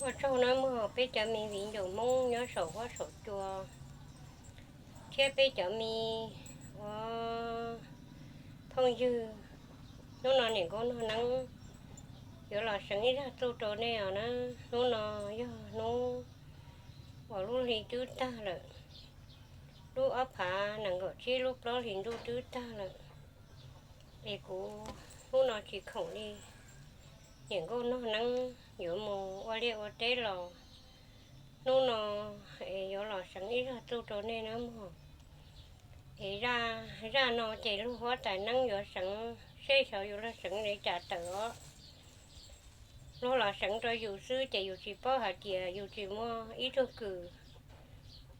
Ua tsaug nawb mog peb cov me viv ncaus Hmoob nyob saum huab saum cua thiab peb cov me ua phooj ywg. Hnub no niam nkauj Nog Neeb yuav los seev ib zaj txuj rau nej os na. Hnub no yog hnub uas lub hli twb tag lawm, lub ob phav nees nkaum tsib lub plaub hlis ntuj twb tag lawm, es kuv hnub no tsis khoom li. Niam nkauj Nog Neeb yuav mus ua liaj ua teb los, hnub no es yuav los seev ib zaj txuj rau nej nawb mog. Es zaj no ces luag huab tais neeb yuav seev, seb xyov yuav luag seev li cas tawm os. Luag los seev rau yus xwb ces yus tsis paub hais tias yus tsis muaj ib tug kws,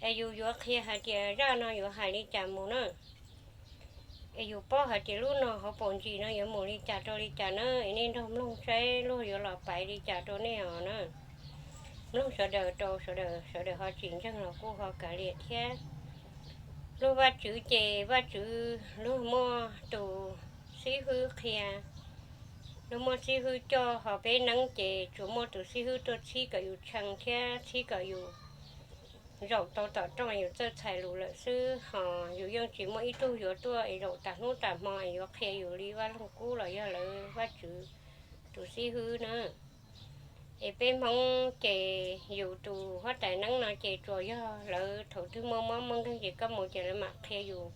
es yus yuav qhia hais tias zaj no yuav hais li cas mus na. Es yus paub hais tias lub no hauv paus ntsis no yuav mus li cas rau li cas na, es nej nrog mloog saib luag yuav los paiv li cas rau nej os na. Mloog sawv daws rau sawv daws, sawv daws ho tsis ntseeg los kuj ho kav liam thiab. Luag Vajtswv ces Vajtswv luag muaj tus xib hwb qhia, luag muaj xib hwb coj, ho peb neeb ces tsuas muaj tus xib hwb tuaj txhib kom yus tshee thiab txhib kom yus zaum tau tom rooj yus txawj txhais lus lawm xwb, ho yus yeej tsis muaj ib tug yuav tuaj es zaum tas hnub tas hmo es yuav qhia yus li Vaj Loog Kub los yog lawv Vajtswv tus xib hwb na. Es peb Hmoob ces yus tus huab tais neeb no ces tsuas yog lawv thaum twg muaj mob muaj nkeeg ces koj mus ces lawv mam qhia yus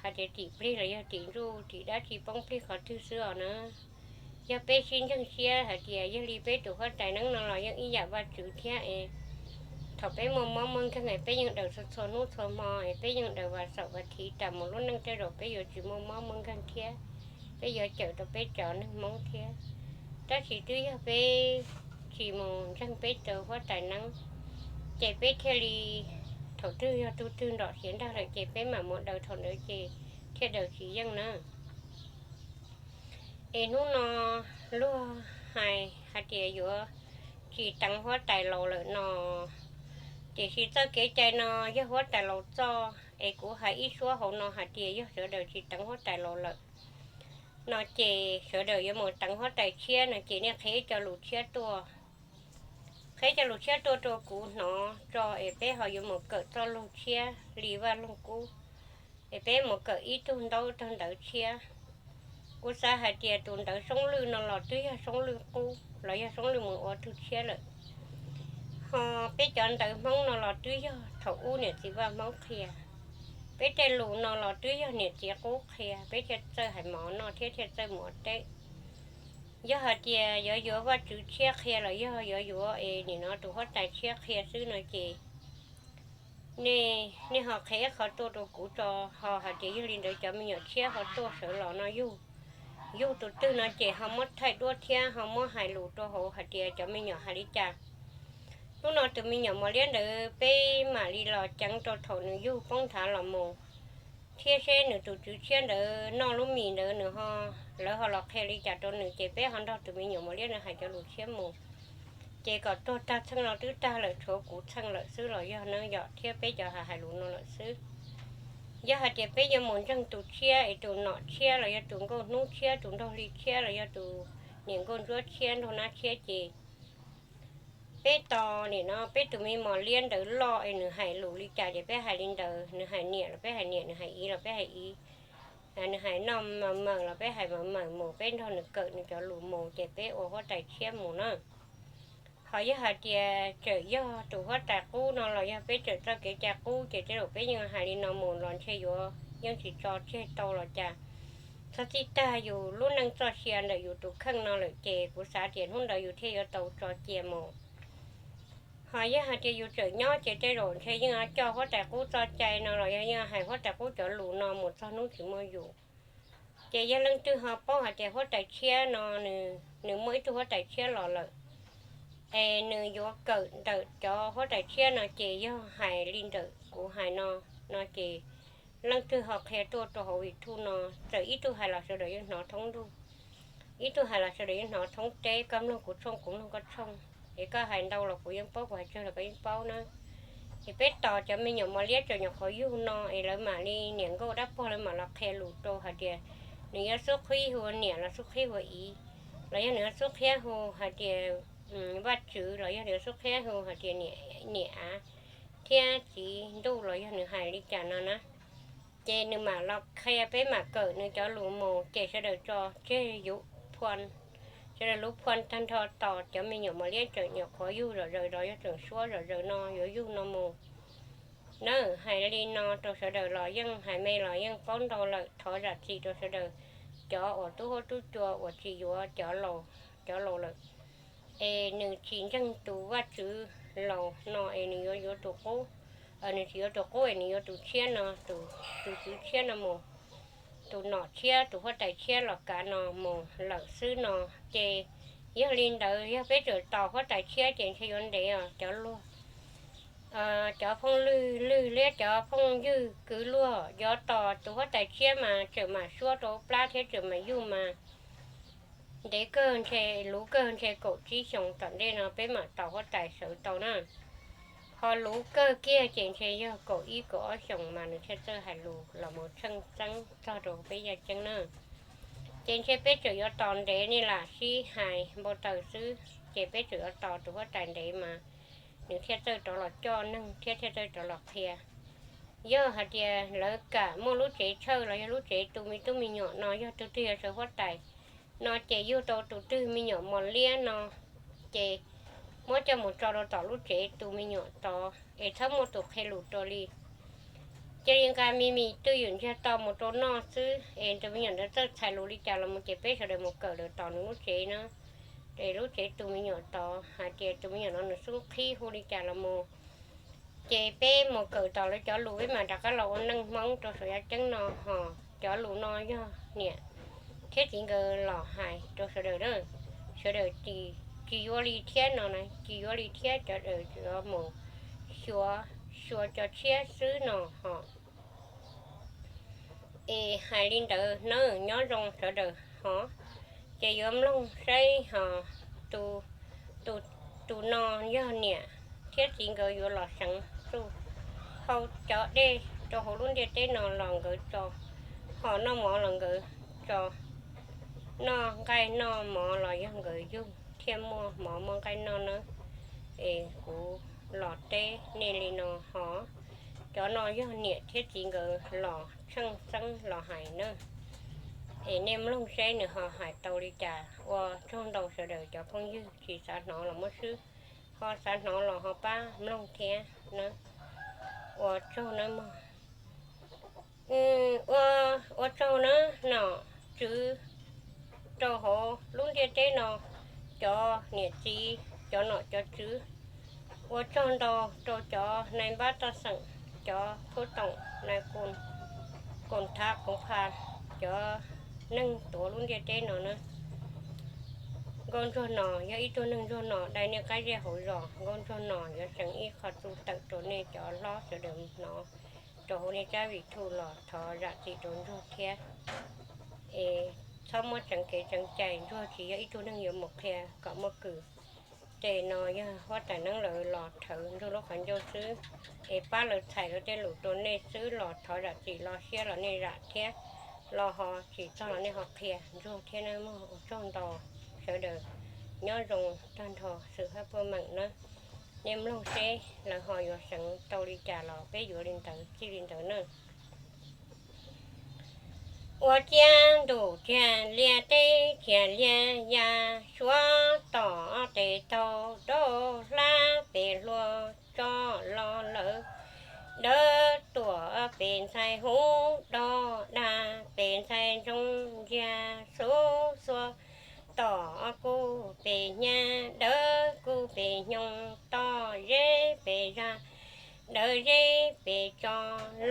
hais tias tim plig los yog tim ntsuj tim dab tsi poob plig qhov twg xwb os na. Yog peb sib ntseeg siab hais tias yog li peb tus huab tais neeb no los yeej ib yam Vajtswv thiab es thaum peb muaj mob muaj nkeeg es peb yeej daws txhua txhua hnub txhua hmo es peb yeej daws vas xaum vas thiv tas mus lub neej tej zaum peb yuav tsis muaj mob muaj nkeeg thiab, peb yuav cawm rau peb cov neeg Hmoob thiab. Tab sis twb yog peb tsis mus ntseeg peb tus huab tais neeb, ces peb thiaj li thaum twg yog tug twg nrom siav nrag lawm ces peb mam mus daws thaum ntawd ces thiaj daws tsis yeej na. Es hnub no luag hais hais tias yuav tsis teev huab tais laus lawm no, tiam sis txoj kev cai no yog huab tais laus txoj, es kuv hais ib suab hauv no hais tias yog sawv daws tsis teev huab tais laus lawm no ces sawv daws yuav mus teev huab tais tshiab no ces nej qhia ib co lus tshiab tuaj. Qhia ib co lus tshiab tuaj rau kuv hnov tso es peb ho yuav mus kawm txoj lus tshiab li Vaj Loog Kub, es peb mus kawm ib tug ntaub tag ntawv tshiab. Kuv xav hais tias tus ntawv Soob Lwj no los twb yog Soob Lwj qub los yog Soob Lwj mus ua tug tshiab lawm. Ho peb cov ntawv Hmoob no los twb yog thaum ub niam txiv Vaj Hmoob qhia. Peb tej lus no los twb yog niam txiv qub qhia, peb thiaj txawj hais mov noj thiab thiaj txawj mus ua teb. Yog hais tias yuav yuav Vajtswv tshiab qhia los yog yuav yuav es nim no tus huab tais tshiab qhia xwb no ces nej, nej ho qhia ib qho tuaj rau kuv tso, ho hais tias yog li ntawd cov me nyuam tshiab ho tuaj sawv los no yug, yug tus twg no ces ho muab thaij duab thiab ho muab hais lus rau hauv hais tias cov me nyuam hais li cas. Hnub no tus me nyuam mos liab ntawd peb mam li los ceev rau thaum nws yug poob nthav los mus, thiab seb nws tus tswv tshiab ntawd noj lub mis ntawd nws ho, lawv ho los qhia li cas rau nws ces peb ho nrog tus me nyuam mos liab ntawd hais cov lus tshiab mus. Ces kom tuag tag txheej no twb tag lawm tshuav kuv txheej lawm xwb los yog na yom, thiab peb cov hais hais lus no lawm xwb. Yog hais tias peb yuav mus ntseeg tus tshiab es tus nom tshiab los yog tus nkauj hnub tshiab tus nraug hli tshiab los yog tus niam nkauj ntsuab tshiab nraug nab tshiab ces peb tos nim no peb tus me mos liab ntawd loj es nws hais lus li cas ces peb hais li ntawd, nws hais niam los peb hais niam, nws hais iv los peb hais iv, nws hais noj mawm los peb hais mawm mus, peb nrog nws kawm nws cov lus mus ces peb ua huab tais tshiab mus na. Ho yog hais tias tseem yog tus huab tais qub no los yog peb tseem txoj kev cai qub ces tej zaum peb yeej hais li no mus los ntshe yuav yeej tsis tso tseg tau los cas. Txog txij tag yus lub neej txoj sia ntawm yus tus kheej no lawm ces kuv xav tias hnub ntawd yus thiaj yuav tau tso cia mus. Ho yog hais tias yus tseem nyob ces tej zaum ntshe yeej coj huab tais qub txoj cai no los yog yeej hais huab tais qub cov lus no mus txog hnub tsis muaj yus. Ces yog leej twg ho paub hais tias huab tais tshiab no nws muaj ib tug huab tais tshiab los lawm, es nws yuav kawm ntawm cov huab tais tshiab no ces yog hais li ntawm kuv hais no, no ces leej twg ho qhia tuaj rau hauv YouTube no, txawm ib tug hais los sawv daws yeej hnov thoob ntuj, ib tug hais los sawv daws yeej hnov thoob teb, koj mloog kuv tshooj kuv mloog koj tshooj, es koj hais ntau los kuv yeej paub, kuv hais tsawg los koj yeej paub na. Es peb tos cov me nyuam mos liab tseem nyuam qhuav yug no es lawv mam li niam nkauj dab pog lawv mam los qhia lus rau hais tias nws yuav xub qhib hu niam los xub qhib hu iv, los yog nws yuav xub qhib hu hais tias Vajtswv los yog nws xub qhiab hu hais tias niam av thiab txiv ntuj los yog nws hais li cas no na, ces nws mam los qhia peb mam kawm nws cov lus mus ces sawv daws tso tseg yus phua, sawv daws lub phua tag nrho tos cov me nyuam mos liab tseem nyuam qhuav yug zom zaws los yog tseem suab zom zaws no yuav yug no mus na. Hais li no rau sawv daws los yeej hais me los yeej paub ntau lawm, thov zam txim rau sawv daws cov uas tub huab tub cua uas tsis yuav cov laus lawm. Es nws tsis ntseeg tus Vajtswv laus no es nws yuav yuav tus qub, nws tsis yuav tus qub es nws yuav tus tshiab no, tus, tus tswv tshiab no mus, tus nom tshiab, tus huab tais tshiab los kav no mus lawm xwb no. Ces yog li ntawd yog peb tseem tos huab tais tshiab ces ntshe yuav ntev os cov luag, cov phooj lwg lwg liab cov phooj ywg kwv luag yuav tos tus huab tais tshiab mas tseem mam suab rau plab thiab tseem mam yug mas ntev kawg ntshe, luv kawg ntshe kaum tsib xyoos tom ntej no peb mam tos huab tais sawv tau na. Ho luv kawg kiag ces ntshe yog kaum ib kaum ob xyoos mas nws thiaj txawj hais lus los mus tsheej txeeb txog rau peb yaj ceeb na. Ces ntshe peb tseem yuav tos ntev ne lam sib hais npau taws xwb, ces peb tseem yuav tos tus huab tais ntev mas nws thiaj txawj rov los coj neeg thiab thiaj txawj rov los qhia. Yog hais tias lawv kam muaj lub tsev chawj los yog lub tsev tu me tub me nyuam no yog tus twg yuav sawv huab tais no ces yug tau tus twg me nyuam mos liab no ces muab coj mus tso rau tom lub tsev tu me nyuam tod es txhob muaj tus qhia lus rau li. Cia li nqa me me twj ywm ntsiag to mus rau noj xwb es tus me nyuam ntawd txawj txhais lus li cas los mus ces peb sawv daws mus kawm lawm tom nws lub tsev na. Es lub tsev tu me nyuam tod hais tias tus me nyuam no nws xub qhib hu li cas los mus ces peb mus kawm tom lawv cov lus peb mam rov qab los ua neej Hmoob rau saum yaj ceeb no ho. Cov lus no yog niam thiab txiv nkawd los hais rau sawv daws na. Sawv daws tsis yuav li thiab no na, tsis yuav li thiab cov daws yuav mus xyuas, xyuas cov tshiab xwb no ho. Es hais li ntawd na, nyob zoo sawv daws ho. Ces yuav mloog saib ho, tus, tus no yog niam thiab txiv nkawd yuav los seev txuj hau cov dej rau hauv lub ntiaj teb no los nkawd tso, ho noj mov los nkawd tso, noj nqaij noj mov los yog nkawd yug thiaj muaj mov muaj nqaij noj nawb. Es kuv los teb nej li no ho. Cov no yog niam thiab txiv nkawd los tsheej txeeb los hais na. Es nej mloog seb nws ho hais tau li cas. Ua tsaug ntau sawv daws cov phooj ywg tsis xav hnov los muab swb, ho xav hnov los ho pab mloog thiab na. Ua tsaug nawb mog. Ua, ua tsaug nawb nom tswv rau hauv lub ntiaj teb no, cov niam txiv, cov nom cov tswv. Ua tsaug ntau rau cov nai npab toj xeem, cov phub toom nai koom thav koom pha, cov neeg tuav lub ntiaj teb no na. Nkauj Ntsuag Nos yog ib tug neeg ntsuag nos dai nej qab zej hauv zos. Nkauj Ntsuag Nos yuav seev ib qho txuj tawm rau nej cov hlob sawv daws hnov rau hauv nej tsab video los thov zam txim rau Ntsuag thiab. Es txhob muab tseev kev tseev cai, Ntsuag tsis yog ib tug neeg yuav mus qhia kom muaj kws. Ces no yog huab tais neeb lawv los rhawv Ntsuag lub qhov ncauj xwb, es pab lawv txhais lawv tej lus rau nej xwb los thov zam txim, los siab los nej zam thiab, los ho tsis txog los nej ho qhia Ntsuag thiab nawb mog. Ua tsaug ntau sawv daws, nyob zoo tag nrho xwm hab puaj meem nawb. Nej mloog seb lawv ho yuav seev tau li cas los peb yuav li ntawd txij li ntawd na. Ua ciav ntuj ciav liaj teb ciav liaj ya, suav tom tes taug rau hlab pem hlua tso los lawm, dawb tuam pem ntxhais hub dog dag pem ntxhais ntsoov ntsia xub xuas, tom kuj pem hnyav dawb kuj pem hnyoo, tom zeb pem zag dawb zeb pem tso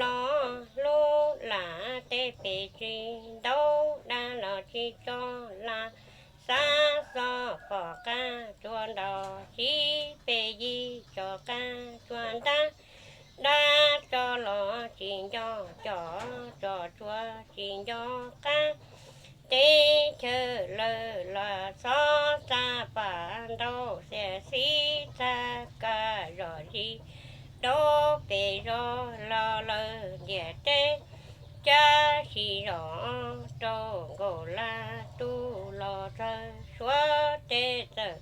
los, hlub lam teb pem tsis ntaub dag los tsis tso las, xav xoj pom qab tsuas ntaus, txiv pem yig tso qab tsuas ntab, dab tso los tsis nco cov, tso tsuas tsis nco qab. Teb chaws lawm los xov xaj pam ntau, xiam xiv txaj kaj zom zis rau pem zos los lawm ntiaj teb, cab sis zos rau nkaus laj tub los txawg, suav teb txawm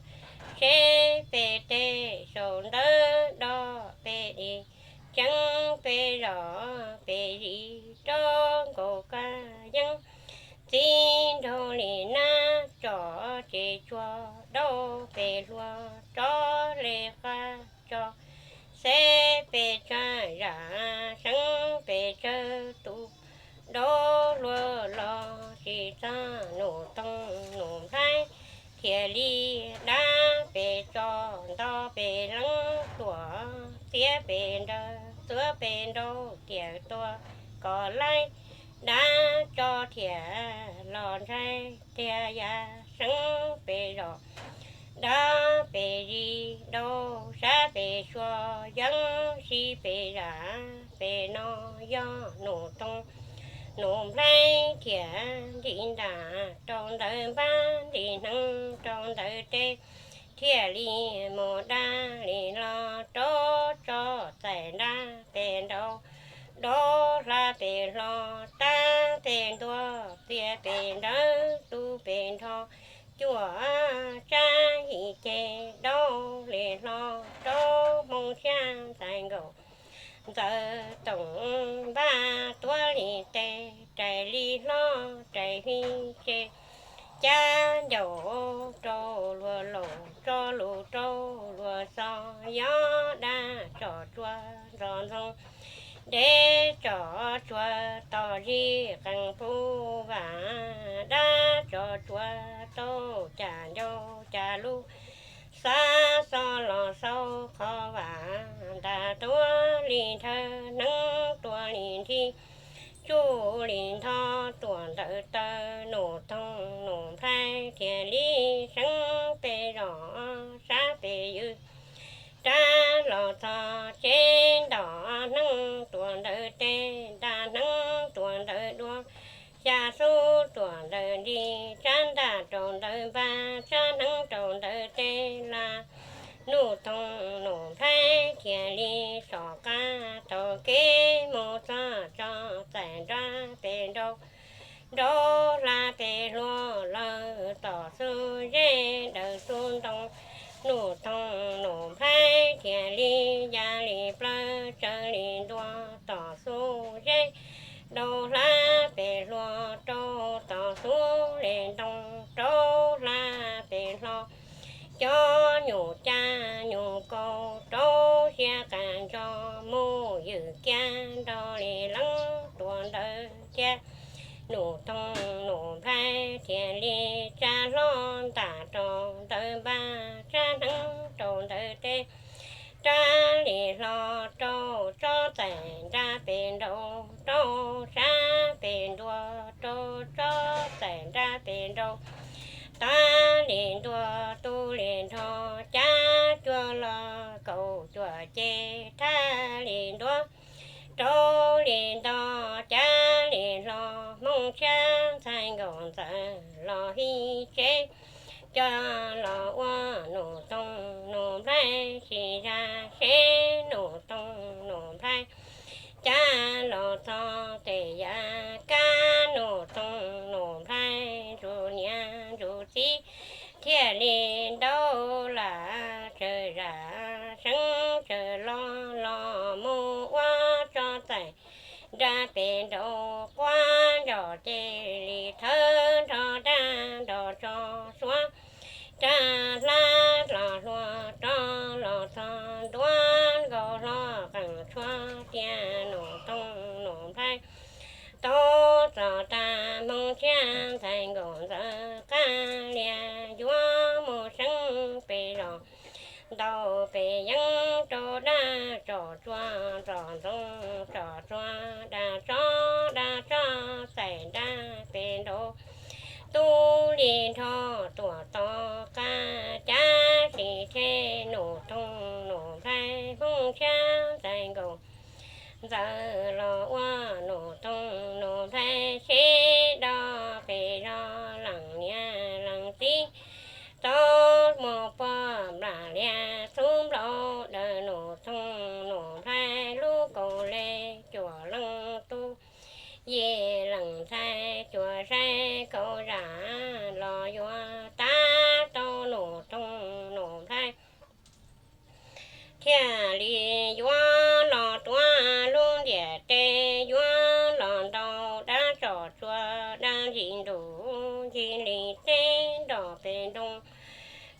seb peb teb saum ntawd dob peb di, tseeb peb zos peb zis rov nkaus kab yeeb, txiv nraug li nab tsom ces tsuag daub peb hluas rov li qab tso, xeb peb tsag zam seeb peb tsawg tus, daub hluas los tsis txog nus toog nus nplhaib, thiaj li dab peb tso nto peb leeb tuam, txiav peb nrawg txuav peb nraug tiam tua kom laib, dab tso thiaj los ntshai tiag yam seeb peb zos, dab peb zis daub sab peb suav yeeb sib peb zam peb no yog nus toog nus nplhaib thiaj nti nram rau ntawd npab nti hneev rau ntawd teb, thiaj li mus dab li los rau tso txais nrab peb nraud, dob hla peb hlo tab peb ntuag txiav peb nrawg tu peb nrho, cuam tsab yim ceg daub li hlo rau Hmoob Xyab ntxhais Nkauj Ntxawm Toom Npab tuav li tes rais li hlob rais hwj tse, cab ncaus rau luag laus tso lus rau luag xov, yog dab tsom tsuag nto ntxoog, deb tsom tsuag tos zij qees puv vam, dab tsom tsuag tau cas ncau cas lub, xav xo los xaus qhov vam ntas tuav li nthawv hneev tuav li nthi, tsuj li ntho tuam ntawd taw nus toog nus nplhaib thiaj li seeb peb zos, sab peb ywg rab los txog tsev nto hneev tuam ntawd teb, nta hneev tuam ntawd dua, xya xub tuam ntawd nti, tsab ntaj rau ntawd npab, tsab hneev rau ntawd teb la, nus toog nus nplhaib thiaj li sov qab taug kev mus txog tso txais nrab peb nraud, nraud hla peb hluas lawm tom xub zeb daws xub ntoo, nus toog nus nplhaib thiaj li ya li plaws tsawg li ntua tom xub zeb, daub hla peb hluas rau tom xub li ntoo, rau hla peb hlo cov nyuj cab nyuj kaus, rau siab qas ntso mus ywm kiag nrog li leeb tuam ntawd thiab, nus toog nus nplhaib thiaj li tsa hlo ntam rau ntawd npab, tsa hneev rau ntawd teb, rab li hlo rau tso txais nrab peb nraud, rau sab peb ntuag rau tso txais nrab peb nraud, tab li ntuag tu li nrho, cab cuag los kaum cuam ces thab li ntuag rau li nto, cab li hlo Hmoob Xyab ntxhais Nkauj Ntxawm los hij tsev, coj los ua nus toog nus nplhaib sib zag seb nus toog nus nplhaib cab los txog tej yam kab, nus toog nus nplhaib ntsuj niam ntsuj txiv thiaj li ntau lam tsawg zam seeb tsawg los los mus ua tso txais nrab peb nraud, quav ntsoj ces li thawb nrog dab nrog tso, suav rab hlab los hluas rov los txog ntuav nkaus hlo qees tshuav tias nus toog nus nplhaib tau txog tag, Hmoob Xyab ntxhais Nkauj Ntxawm qab lias yuav mus seeb peb zos, ntau peb yeeb rau dab tsom tsuag nto ntxoog, tsom tsuag dab tso dab tso txais nrab peb nraud, tu li nrho tuam tom qab, cab sis tseg nus toog nus nplhaib, Hmoob Xyab ntxhais Nkauj Ntxawm los ua nus toog nus nplhaib sib do, peb zos leej niam leej txiv tau mus pom nplam lias xub nplaum daws, nus toog nus nplhaib lub kaus le cuam leej tub, yim leej ntxhais cuam sai kaum zam los yuav tab tau nus toog nus pem nroog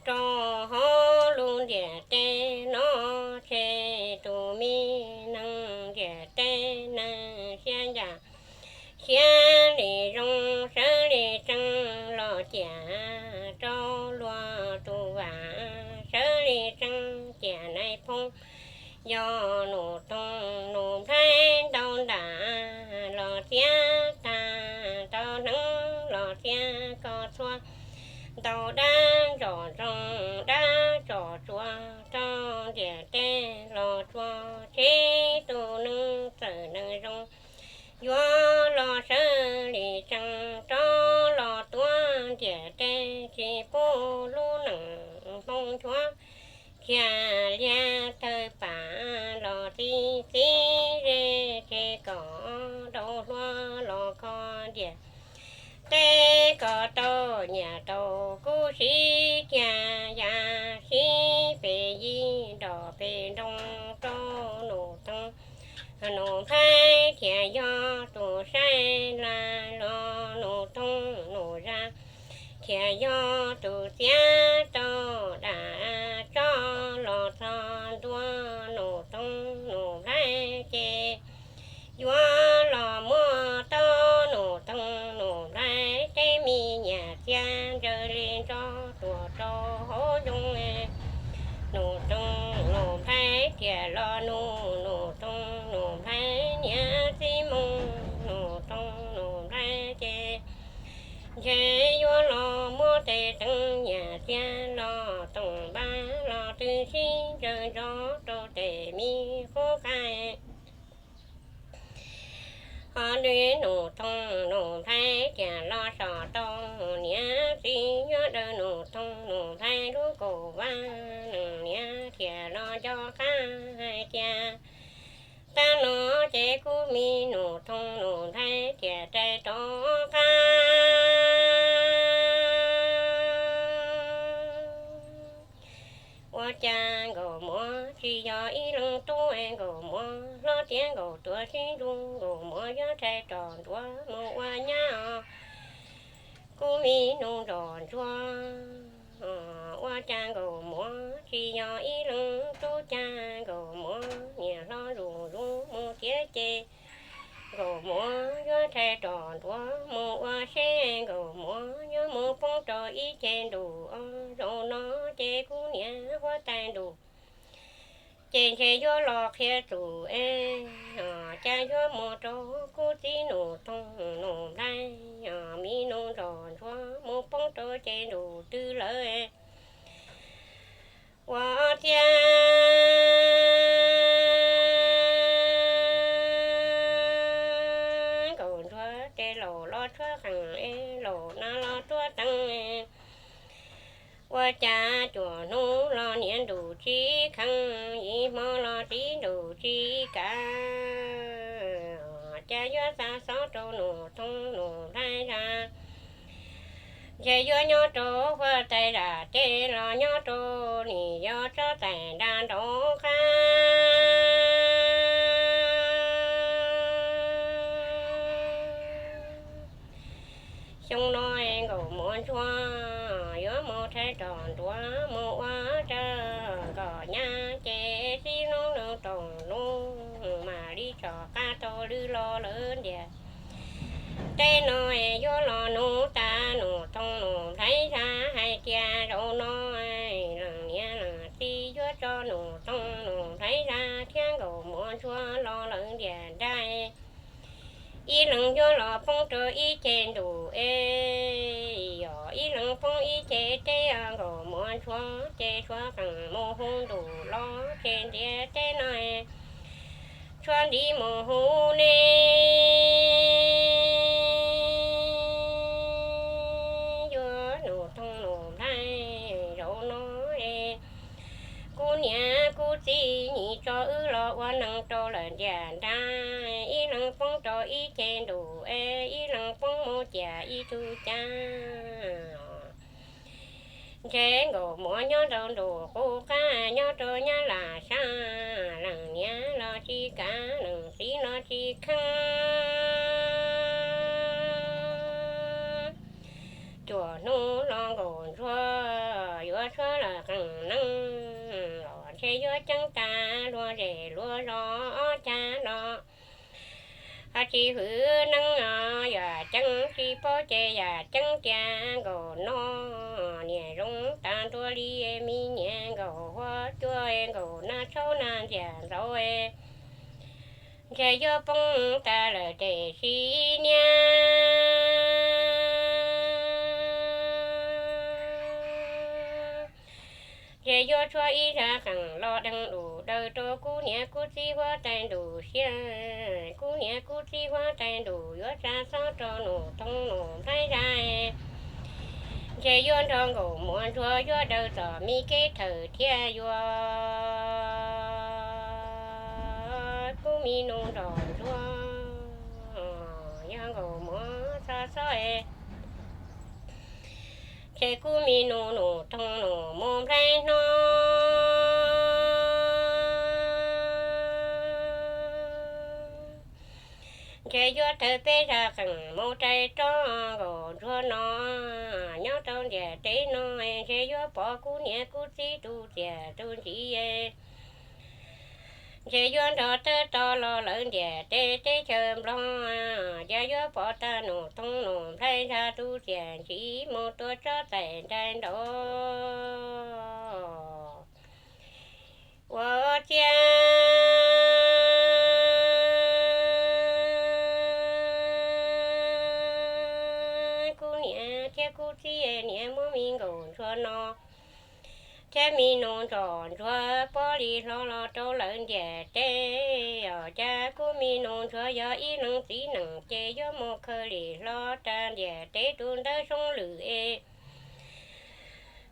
rau hauv lub ntiaj teb no, ces tus me neeg ntiaj teb neeg siab ncaj siab li zoo, sawv li tsees los ciam rau luag tus vam, sawv li tsees ciam nais phoo. Yog Nus Toog Nus Nplhaib ntau ntam los txiav tag, ntau hneev los txiav koj txhua, ntau dab ntsom ntsoog dab tsom tsuas rau ntiaj teb los tsuas, ces tus neeg txawm neeg zoo yuav los sawv li tsees rov los tuav ntiaj teb, tsis pub lub neej hmoo nchuav, khiav liag tawg pam los txi txiv ze, ces kom dau hluas los kho ntiaj teb kom tau nyiaj tau kub, sib cia ya sib pes yig nrog pes nroog rau Nus Toog Nus Nplhaib, thiaj yog tus saib laj los Nus Toog Nus Zaj, thiaj yog tus txiav tau dab tso los txog ntua Nus Toog Nus Nplhaib, ces yuav los muab tau Nus Toog Nus Nplhaib tej me nyuam txiag ntsaws li ntso tuaj rau hauv nroog. Nus Toog Nus Nplhaib thiaj los nug Nus Toog Nus Nplhaib niam txiv moo, Nus Toog Nus Nplhaib ces ntshe yuav los muab tej teev nyuam txiag los toom npab los twb sib ntsaws ntso rau tej me qub qaib. Ho li Nus Toog Nus Nplhaib thiaj los so tau niam txiv nyob rau Nus Toog Nus Nplhaib lub kaum vaj, leej niam thiaj los nco qab hais tias, tab no ces kuv me Nus Toog Nus Nplhaib thiaj rais rov qab. Ua cas Nkauj Muas tsis yog ib leeg tub, Nkauj Muas hlob tiav Nkauj Tuam sib nrug, Nkauj Muas yuav rhais rov nruab mus ua nyab os kuv me nus nrog ntsuag. Ua cas Nkauj Muas tsis yog ib leeg tub, cas Nkauj Muas niam hlob zuj zus mus tiav ces Nkauj Muas yuav rhais rov nruab mus ua seb Nkauj Muas yuav mus poob rau ib ce ntuj os. Zaum no ces kuv niam huab tais ntuj ces ntshe yuav los qhia txuj es, cas yuav mus rau kuv txiv Nus Toog Nus Nplhaib, me nus nrog ntsuag mus poob rau ce ntuj twg lawm. Ua cas Nkauj Ntsuag ces laus los tshuab qees es laus no los tuav teev. Ua cas cuaj hnub los niam ntuj tsis kheev, ib hmo los txiv ntuj tsis kav. Cas yuav xa xov rau Nus Toog Nus Nplhaib zaj, ntshe yuav nyob rau huab tais zaj ces los nyob rau nim yog tsob tais nra nraud qab. Xyoo no Nkauj Muas Ntsuag yuav mus rhais rov nruab mus ua rau kom nyab ces sib hlub nws rooj lub mam li tso qab tau lwm los lawm ntiaj teb no. Yuav los nug tas Nus Toog Nus Nplhaib zaj hais tias zaum no leej niam leej txiv yuav tso Nus Toog Nus Nplhaib zaj thiab Nkauj Muas Ntsuag los lawm ntiaj nrag. Ib leeg yuav los poob rau ib ce ntuj es, yog ib leeg poob ib ce teb, Nkauj Muas Ntsuag ces tshuab qees mus hu ntuj los ces ntiaj teb no tshuab ntiv mus hu ne. Yuav Nus Toog Nus Nplhaib zaum no es kuv niam kuv txiv nim tso wb los ua neeg rau lawm ntiaj nrag, ib leeg poob rau ib ce ntuj es ib leeg poob mus ciam ib tug cag. Ntshe Nkauj Muas nyob rau ntuj qub qab nyob rau Nyab Laj sab, leej niam los tsis kav leej txiv los tsis kheev. Cuaj hnub los Nkauj Ntsuag tshuab lawm qeej neeb los ntshe yuav ceeb tas luag zej luag zos ob cag los. Ho tsis hwm neeb os, yam ceeb tsis paub ces yam ceeb tiag nkaus no. Niam zoo tas ntua li me niam nkaus huab cua nkaus nag tshauv nag ntxiag ntxaus, ntshe yuav poob tas lawm tiam sis niam ntshe yuav tshuab ib zaj qeej los deeg lus daws rau kuv niam kuv txiv huab tais ntus siab. Kuv niam kuv txiv huab tais ntus yuav tsa xob rau nus thoob nus nplhaib zaj, ntshe yuav nrog nkaus muam ntsuag yuav daws txom me kev thawm thiab yuav kuv me nus nrog ntsuag, yog nkaus muam tsa xob es ntshe kuv me nus nus thoob nus mus nplhaib hnub, ntshe yuav thawm peb zaj qeej mus rais rov nkaus ntsuag no. Nyob rau ntiaj teb no ntshe yuav pom kuv niam kuv txiv tus txiaj tus ntsim, ntshe yuav nrog tawb to los lawm ntiaj teb teb chaws Nplog. Cas yuav pom tag nus thoob nus nplhaib zaj tus txiaj ntsim mus tua tsob txais nraim nraud ua ciav kuv niam thiab kuv txiv niam muab me nkaus ntsuag no thiab me nus nrog ntsuag pob li hlo los rau lawm ntiaj teb. Yog cas kuv me nus ntsuag yog ib leeg txiv neej ces yuav mus khaws li hlo rau ntiaj teb tus ntawd soob lwm es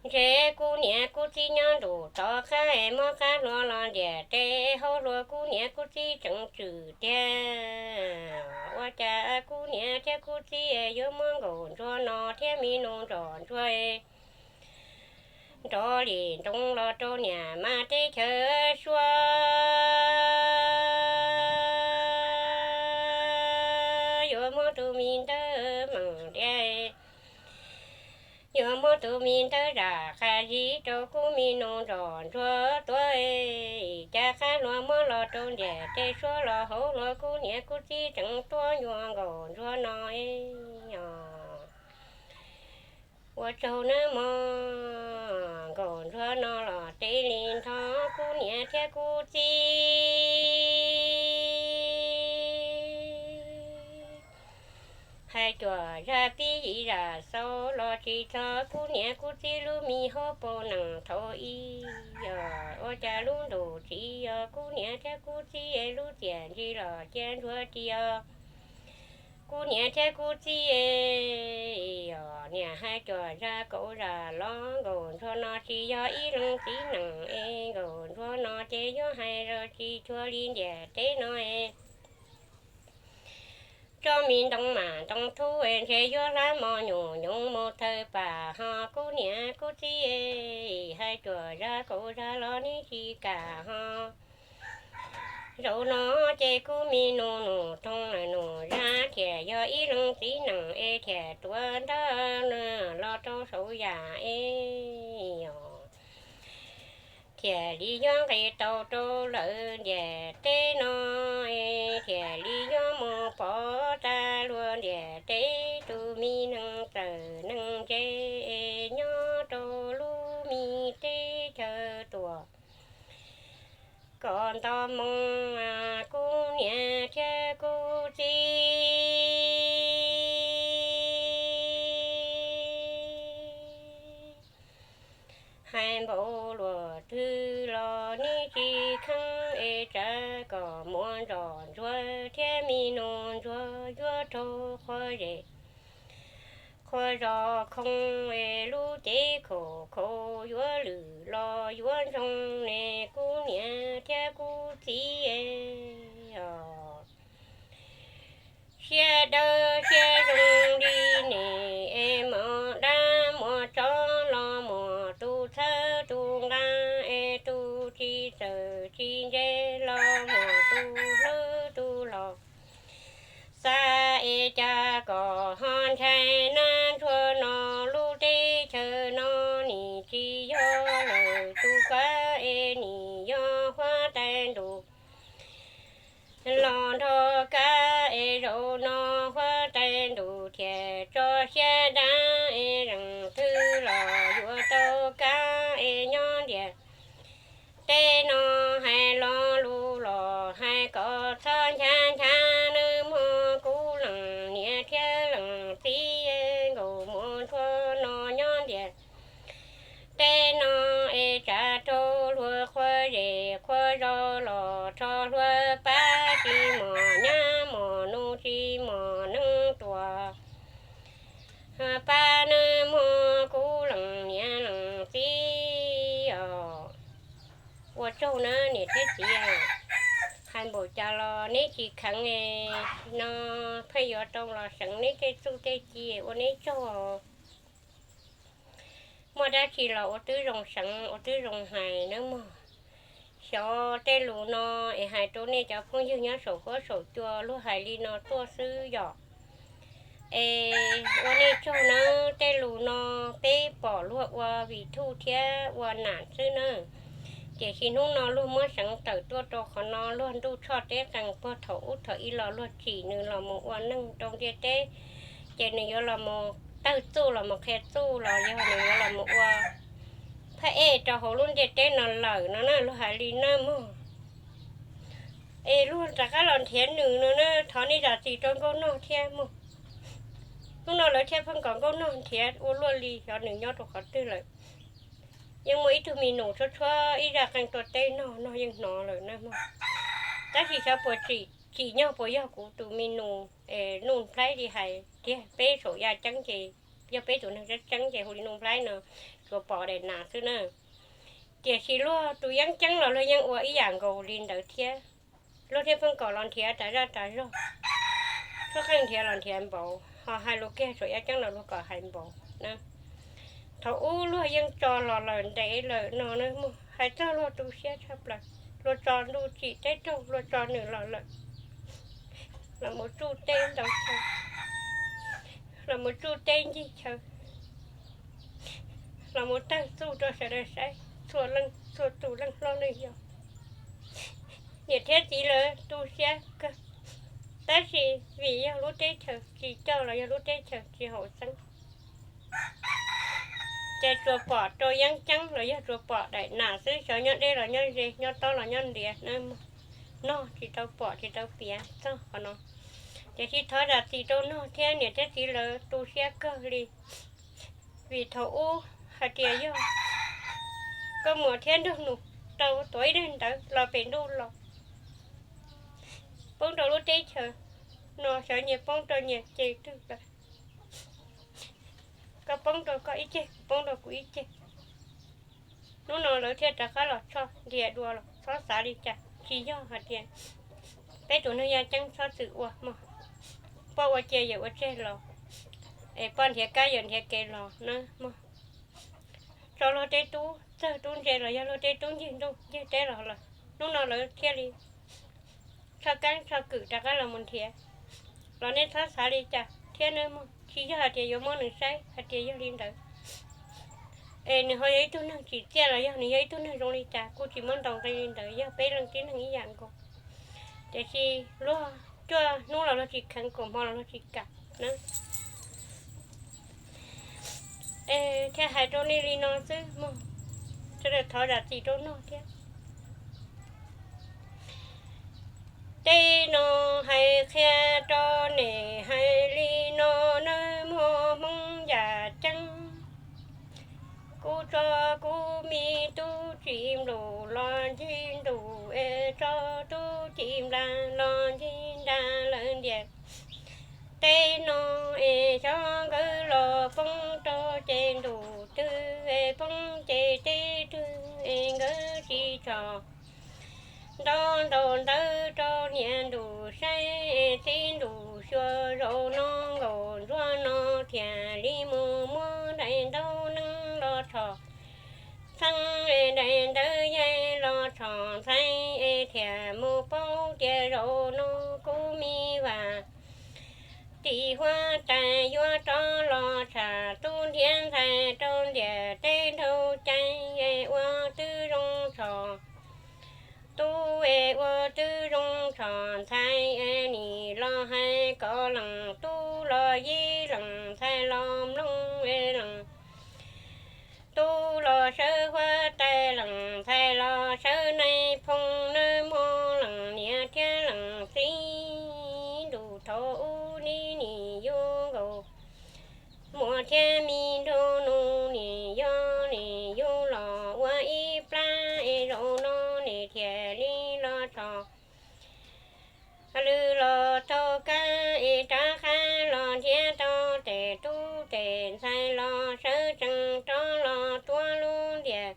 ntshe kuv niam kuv txiv nyob ntuj tom qab es muab qab hlua los ntiaj teb hauv hlua kuv niam kuv txiv tseem tswm tiag. Ua cas kuv niam thiab kuv txiv yuav muab nkaus ntsuag no thiab me nus nrog ntsuag nrov li nroo los rau niam mas teb chaws suab, yuav muab tus me ntawd meem tiag, yuav muab tus me ntawd zam qab zib rau kuv me nus nrog ntsuag tuag. Cas qab hlua muab los rau ntiaj teb suab los hauv hlua kuv niam kuv txiv tseem tuab nyuag nkaus ntsuag no os. Ua tsaug nawb mog, nkaus ntsuag no los teb li ntho kuv niam thiab kuv txiv hais cuam zaj pib yim zam xaus los tsis txog kuv niam kuv txiv lub me hauv paus nees thaum ub. Yog ua cas lub ntuj tsim yog kuv niam thiab kuv txiv lub txiaj ntsig los cia ntsuag ris os. Kuv niam thiab kuv txiv, yog niam hais cuam zaj kaum zaj los nkaus ntsuag no tsis yog ib leeg txiv neej es nkaus ntsuag no ces yuav hais los tsis cuag li ntiaj teb no es tsob me ntoo mas ntoo thub es ntshe yuav hlab mos nyuj nyoos mus thawm pam ho kuv niam kuv txiv, hais cuam zaj kaum zaj los neb tsis kam ho. Zaum no ces kuv me nus nus thoob nus zaj thiaj yog ib leeg txiv neej es thiaj tuav nrab los rau saum yam es yog thiaj li yuav nqis tau rau lawm ntiaj teb no es thiaj li yuav mus pov tag luag ntiaj teb tus me neeg txawm neeg ntse es nyob rau lub me teb chaws tuam kom nto moo kuv niam thiab kuv txiv hais npaum luaj twg los neb tsis kheev es tsam kom muam nrog ntsuag thiab me nus ntsuag yuav raug qhua zej qhua zos khoo es lub cev khaum khaum yuav lwm los yuav ntsoog ne kuv niam thiab kuv txiv os. Siab dawb siab zoo li ne es muas dab muas tsov los muas tus txhawb tus nqa es tus tsis txawj tsis ntse los muas tus hlub tus hlob. Xav es cas kom ho ntshai nab ntsuag no lub teb chaws no nim tsis yog Los nrog kab es zaum no huab tais ntuj thiaj tso siab dab es zeem twg los yuav tau kab es nyob ntiaj teb no. Hais lo lus los hais kom txhob nchav nchav nawb mog kuv leej niam thiab leej txiv, nkaus muaj ntsuag no nyob ntiaj teb no es tsa rau luag qhua zej qhua zos los rho hluas pab tsis mos nyab mos nus tsis mos neeg tuaj pab nawb mog kuv leej niam leej txiv os. Ua tsaug na niam thiab txiv, hais npaum cas los neb tsis kheev no pheej yuav tau los seev neb tej txuj tej ci, ua neb tsaug. Muaj dab tsi los ua twb zoo seev ua twb zoo hais nawb mog. Xyov tej lus no es hais rau nej cov phooj ywg nyob saum huab saum cua luag hais li no tuaj xwb yom. Es ua nej tsaug nawb, tej lus no peb pom luag ua vim thuj thiab ua nam xwb na. Tiam sis hnub no luag muab seev tawm tuaj rau qhov no, luag ntuj tshoj teb qees puag thaum ub thaum ub los luag tsim nws los mus ua neeg rau ntiaj teb, ces nws yuav los mus tawg txuj los mus qhia txuj los yog nws yuav los mus ua phab ej rau hauv lub ntiaj teb no lawm no na, luag hais li na mog. Es luag rov qab los nrhiav nws no na, thov nej zam txim rau Nkauj Nog thiab mog. Hnub no lawv thiaj pheej kom Nkauj Nog nrhiav ua luaj li xyov nws nyob rau qhov twg lawm. Yeej muaj ib tug mi nus tshuab tshuab ib zaj qeej tuaj teb Nog, Nog yeej hnov lawm na mog. Tab sis xyov puas tsim, tsim nyog puas yog kuv tus mi nus es Nuj Nplaib li hais tiag, peb saum yaj ceeb ces yog peb tus neeg tseeb tseeb ces hu li Nuj Nplaib no, tsuas pom daim nas xwb na. Tiam sis luag tus yeeb ceeb los luag yeej ua ib yam nkaus li ntawd thiab. Luag thiaj pheej kom los nrhiav tas zaj tas zog, tshuab qeej nrhiav los nrhiav npaum, ho hais lus kiag saum yaj ceeb los luag kom hais npaum na. Thaum ub luag yeej tso los lawm ntev lawm no na mog, hais txog luag tu siab tshaj plaws. Luag tso ntuj tsim teb raug, luag tso nws los lawm, los mus tsuj teb ntau chaw, los mus tsuj teb ncig chaw, los mus tawg txuj rau sawv daws saib, txhua leej txhua tus leej hlob leej yau, niam thiab txiv lawv tu siab kawg. Tab sis vim yog lub teb chaws tsis coj los yog lub teb chaws tsis haum xeeb, ces tsuas pom rau yeeb ceeb los yog tsuas pom daim nas xwb, xyov nyob deb los nyob ze, nyob tob los nyob ntiav na. Nog tsis tau pom tsis tau piav txog qhov no. Tiam sis thov zam txim rau Nog thiab niam thiab txiv lawv tu siab kawg li. Vim thaum ub hais tias yog koj muam thiab nraug nus tau tuav ib daim ntawv los pem ntuj los poob rau lub teb chaws no, xyov nyias poob rau nyias ces twg lawm. Koj poob rau koj ib ceg, kuv poob rau kuv ib ceg. Hnub no lawv thiaj rov qab los tshoj nrhiav dua los txhob xav li cas, tsis yog hais tias peb tus neeg yaj ceeb txhob txwm ua mog. Poj ua cia yawm ua tseg los, es poj nrhiav kab yawm nrhiav kev los na mog. Tso luag tej tub txawg tub ntse los yog luag tej tub ncig ntuj ncig teb los lawm, hnub no lawv thiaj li tshoj keeb tshoj kwm rov qab los mus nrhiav. Los nej txhob xav li cas thiab nawb mog, tsis yog hais tias yuav muab nws saib hais tias yog li ntawd es nws ho yog ib tug neeg tsim txiaj los yog nws yog ib tug neeg zoo li cas kuj tsis muab ntaus nqi li ntawd, yog peb leej tib neeg ib yam nkaus. Tiam sis luag cuaj hnub los luag tsis kheev, kaum hmo los luag tsis kam na. Es thiaj hais rau nej li no xwb mog, sawv daws thov zam txim rau Nog thiab. Tej no hais qhia rau nej hais li no nawb mog Hmoob yaj ceeb. Kuv tso kuv me tub tsis nplus los ncig ntuj es tso tub tsis nplas los ncig nra lawm ntiaj teb no es xyov nkawd los poob rau ces ntuj twg es poob ces teb twg es nkawd tsis tshom nto ntaus ntawv rau niam ntuj saib es txiv ntuj xyuas zaum no nkaus ntsuag no thiaj li mus muab daim ntaub neeg los tshom txheeb es daim ntawv yaig los tshom ntxhais es thiaj mus paub tias zaum no kuv me vam tim huab tais yuav rov los tsham tub nrhiav ntxhais rau ntiaj teb nrhau cai es ua twb zoo tshom tub es ua twb zoo tshom ntxhais nim los hais kom lees tub los yib lees ntxhais los mloog es lees tub los sawv huab tais lees ntxhais los sawv nais phoo nawb mog lees niam thiab lees txiv ntuj thaum ub nim nim yug nkaus muam thiab me nraug nus nim yog nim yug los ua ib plab es zaum no nim thiaj li los txog lwm los taug kab es rov qab los nrhiav tau tes tub tes ntxhais los sawv tsees rov los tuav lub ntias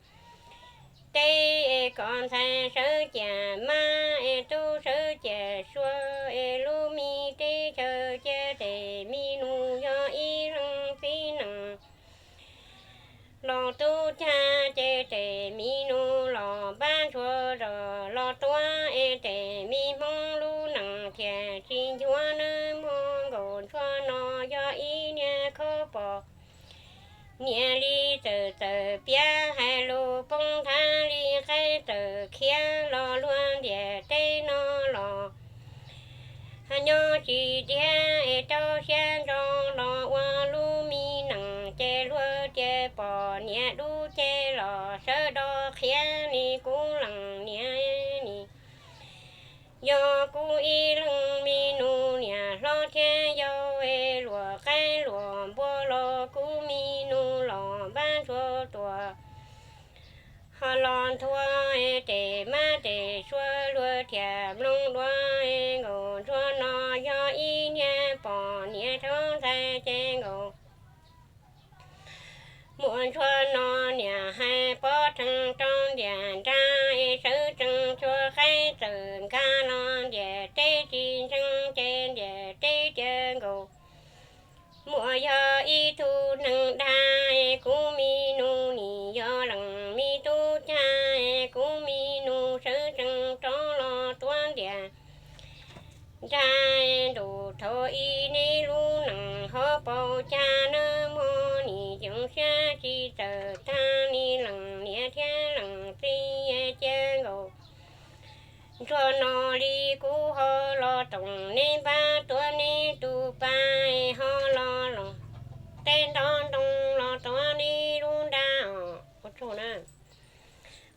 teb es kom ntxhais sawv ciam mab es tub sawv ciam sua es lub me teb chaws cia tes me nus yog ib leeg txiv nees los tub cag ces tes me nus los npab ntshua los tuav es tes me hmoob lub nees thiaj tsis nchuav nawb mog nkaus ntsuag no yog ib niag khaub pos niam li txawm txawm piav hais lus poob thav li qaib txawm khiav los luag ntiam teb no los nyob tsis tiag es rau siab ntso los ua lub me nees ces luag tias pom niam dub ces los sawv do qhia li kuv lees niam nim yog kuv ib leeg me nus niam hlob thiab yau es luam qaib luam npua los kuv me nus los npab ntshua tuam ho los nthua tes mab tes sua luag thiaj mloog dua nkaus ntsuag no yog ib niag pom niam rhaub ntxhais ces nkaus muam ntsuag no niam hais pob rhees rau ntiam nrag es sawv tsees tsua qaib txawm nkag los ntiam teb tsis ntseeg ces ntiam teb tias nkaus muam yog ib tug neeg dag es kuv me nus nim yog lees me tub cag es kuv me nus sawv tsees rov los tuav ntiam nrag ntuj thaum ub neb lub nees ho paus cag nawb mog nim ceev siab tsis txawm tag li lees niam thiab lees txiv cia nkaus ntsuag no li kuv ho los toom neb npab tuav neb tus pa ho los los teb nto ntoo los tuav neb lub nra os. Ua tsaug na,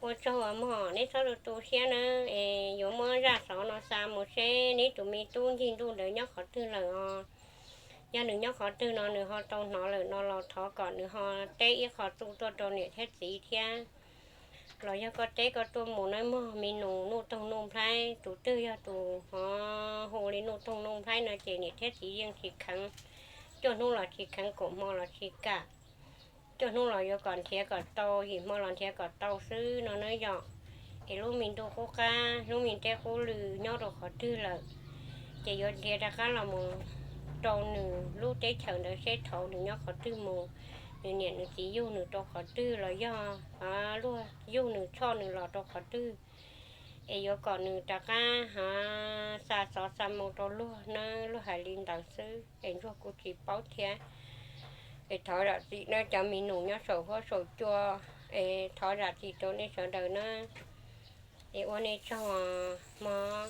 ua tsaug mog, neb txhob tu tu siab na, es yuav muab zaj xov no xa mus seb neb tus me tub ncig ntuj ntawd nyob qhov twg lawm os. Yog nws nyob qhov twg no nws ho tau hnov lawm no los thov kom nws ho teb ib qho txuj tuaj rau niam thiab txiv thiab. Los yog koj teb koj tuaj mus nawb mog me nus Nuj Toog Nuj Nplhaib, tus twg yog tus ho hu li Nuj Toog Nuj Nplhaib no ces niam thiab txiv yeej tsis kheev, cuaj hnub los tsis kheev, kaum hmo los tsis kam, cuaj hnub los yuav kom nrhiav kom tau, yim hmo los nrhiav kom tau xwb no nawb yom. Es lub me ntuj qub qab lub me teb qub lw nyob rau qhov twg lawm, ces yuav nrhiav rov qab los mus rau nws lub teb chaws ntawd seb thaum nws nyob qhov twg mus, nws niam nws txiv yug nws rau qhov twg los yog luag yug nws tshoj nws los rau qhov twg, es yuav kom nws rov qab xa xov xa moo rau luag nawb, luag hais li ntawd xwb es ntsuag kuj tsis paub thiab. Es thov zam txim nawb cov me nus nyob saum huab saum cua, es thov zam txim rau nej sawv daws nawb. Es ua nej tsaug mog.